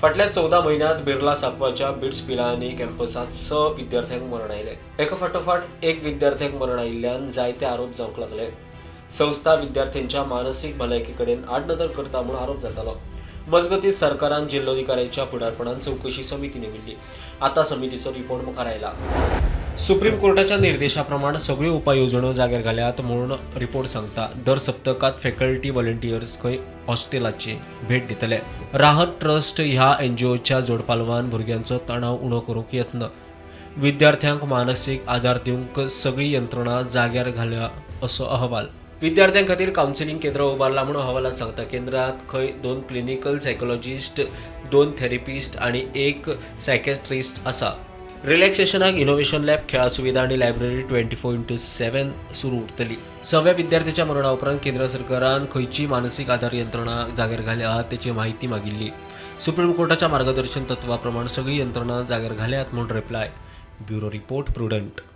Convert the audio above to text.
फाटल्या 14 म्हयन्यांत बिर्ला सांकवाच्या बिट्स पिलानी कॅम्पसांत स विद्यार्थ्यांक मरण आयलें. एका फाटोफाट एक विद्यार्थ्यांक मरण आयिल्ल्यान जायते आरोप जावंक लागले. संस्था विद्यार्थ्यांच्या मानसीक भलायकी कडेन आडनदर करता म्हूण आरोप जातालो. मजगतीं, सरकारान जिल्लोधिकाऱ्याच्या फुडारपणान चवकशी समिती नेमिल्ली. आतां समितीचो रिपोर्ट मुखार आयला. सुप्रीम कोर्टाच्या निर्देशा प्रमाण सगळ्यो उपाय येवजण्यो जाग्यार घाल्यात म्हूण रिपोर्ट सांगता. दर सप्तकात फॅकल्टी व्हॉलंटियर्स खंय हॉस्टेलाची भेट दितले. राहत ट्रस्ट ह्या एनजीओच्या जोडपालवान भुरग्यांचो तणाव उणो करूंक यत्न. विद्यार्थ्यांक मानसीक आदार दिवंक सगळी यंत्रणा जाग्यार घाल्या असो अहवाल. विद्यार्थ्यां खातीर कावन्सिलिंग केंद्र उबारला म्हूण अहवालात सांगता. केंद्रात खंय दोन क्लिनिकल सायकोलॉजिस्ट, दोन थेरपिस्ट आनी एक सायकॅट्रिस्ट आसा. रिलॅक्सेशनाक इनोव्हेशन लॅब, खेळा सुविधा आनी लायब्ररी 24x7 सुरू उरतली. सव्या विद्यार्थ्याच्या मरणा उपरांत केंद्र सरकारान खंयची मानसीक आधार यंत्रणा जाग्यार घाल्या तेची माहिती मागिल्ली. सुप्रीम कोर्टाच्या मार्गदर्शन तत्वा प्रमाण सगळी यंत्रणा जाग्यार घाल्यात म्हूण रिप्लाय. Bureau report, prudent.